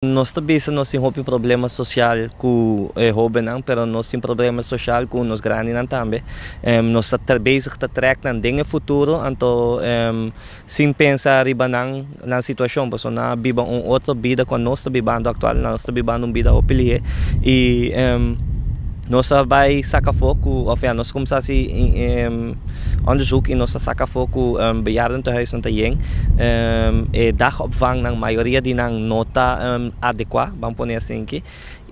Nos ta bisa nos tin hopi problema social cu e hobennan, pero nos tin problema social cu nos grandinan tambe. Nos ta bezig ta trek nan den e futuro, anto sin pensa riba nan nan situacion, pasobra nan a biba un otro bida cu nos ta bibando actual, nos ta bibando un bida hopi lihe y nos a bay saca afo cu, of ya, nos a cuminsa haci onderzoek y nos a saca afo cu bejaardentehuisnan ta yen. E dagopvangnan, mayoria di nan no ta adecua, ban pone asinki.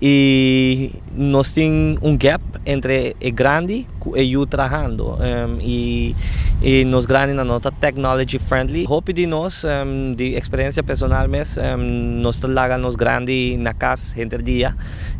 Y nos tin un gap entre e grandi cu e yu trahando y nos grandinan no ta technology friendly. Hopi di nos, di experiencia personal mes, nos ta laga nos grandi na cas henter dia.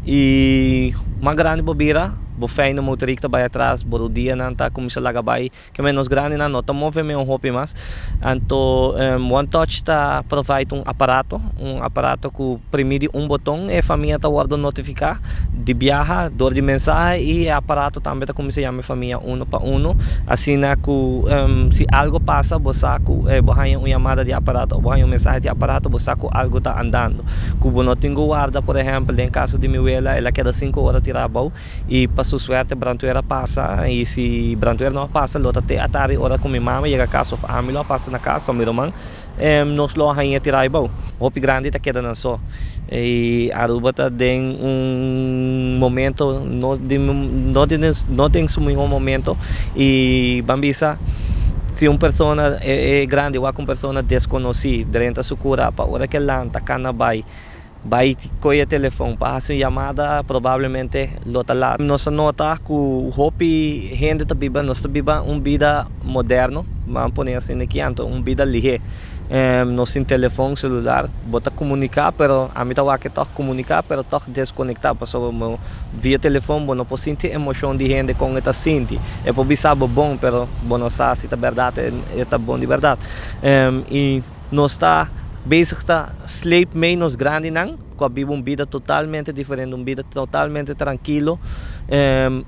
Y mas grandi bo bira, bo fijne motoriek ta bay atras, bo rudianan ta cuminsa laga bay. Ke menos grandinan no ta move meun hopi mas. Anto One Touch ta provide un aparato, un aparato cu primi di un boton e famia ta wordo notifica di biaha door di mensahe y e aparato tambe ta cuminsa yama e famia uno pa uno. Asina cu si algo pasa bo sa cu bo haya un yamada di aparato o bo haya un mensahe di aparato bo sa cu algo ta andando. Ku bo no tin ku warda, por ehèmpel den kaso di mi wela el a keda sinku ora tirá abou i pa su suerte brantwer a pasa i si brantwer no a pasa lo ta te atardi ora ku mi mama yega kas òf ami lo a pasa na kas òf mi ruman nos lo a haña tirá abou. Hopi grandi ta keda nan so i Aruba ta den un momento no no den su mihó momento i ban bisa si un persona e grandi wak un persona deskonosí drenta su kura pa ora ke lanta kana bai bai kohe e telefon pa hasi un yamada probablemente lo ta lat. Nos a nota ku hopi hende ta biba nos ta biba un bida moderno ban pone asina aki anto un bida lihé. Nos tin telefon celular bo ta comunica pero ami ta wak tog comunica pero tog desconecta pasobra bo via telefon bo no por sinti emocion di hende con e ta sinti e por bisa bo bon pero bo no sa si ta berdad e ta bon di berdad y nos ta bezig ta sleep mey nos grandinan cu a biba un bida totalmente diferente, un bida totalmente trankilo,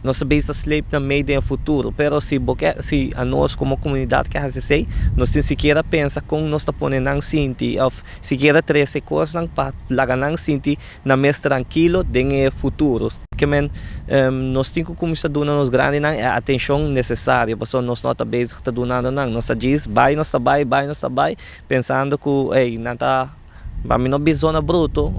nos ta bezig ta sleep na mei den e futuro, pero si bo ke, si anos como comunidad ke haci esey, nos tin sikiera pensa con nos ta pone nan sinti of sikiera trece cosnan pa laga nan sinti nan mes trankilo den e futuro. Ke men nos tin cu cuminsa duna nos grandinan e atencion necesario, pasobra nos no ta bezig ta dunando nan, nos ta djis bay nos ta bay, bay nos ta bay, pensando cu ey nan ta. Pa mi no bin zona bruto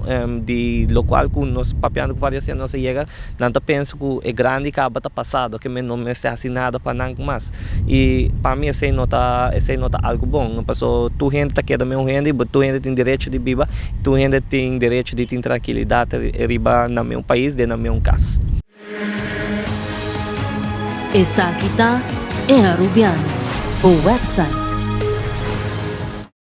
di locual cu nos papiando cu varios hende nos a yega, nan ta pensa cu e grandi caba ta pasado, ke men no mester haci nada pa nan mas. Y pa mi esey no ta esey no ta algo bon, paso tur hende ta keda mesun hende y tur hende tin derecho di biba, tur hende tin derecho di tin trankilidad riba nan mesun pais, den nan mesun cas. Esaki ta E Arubiano, bo website.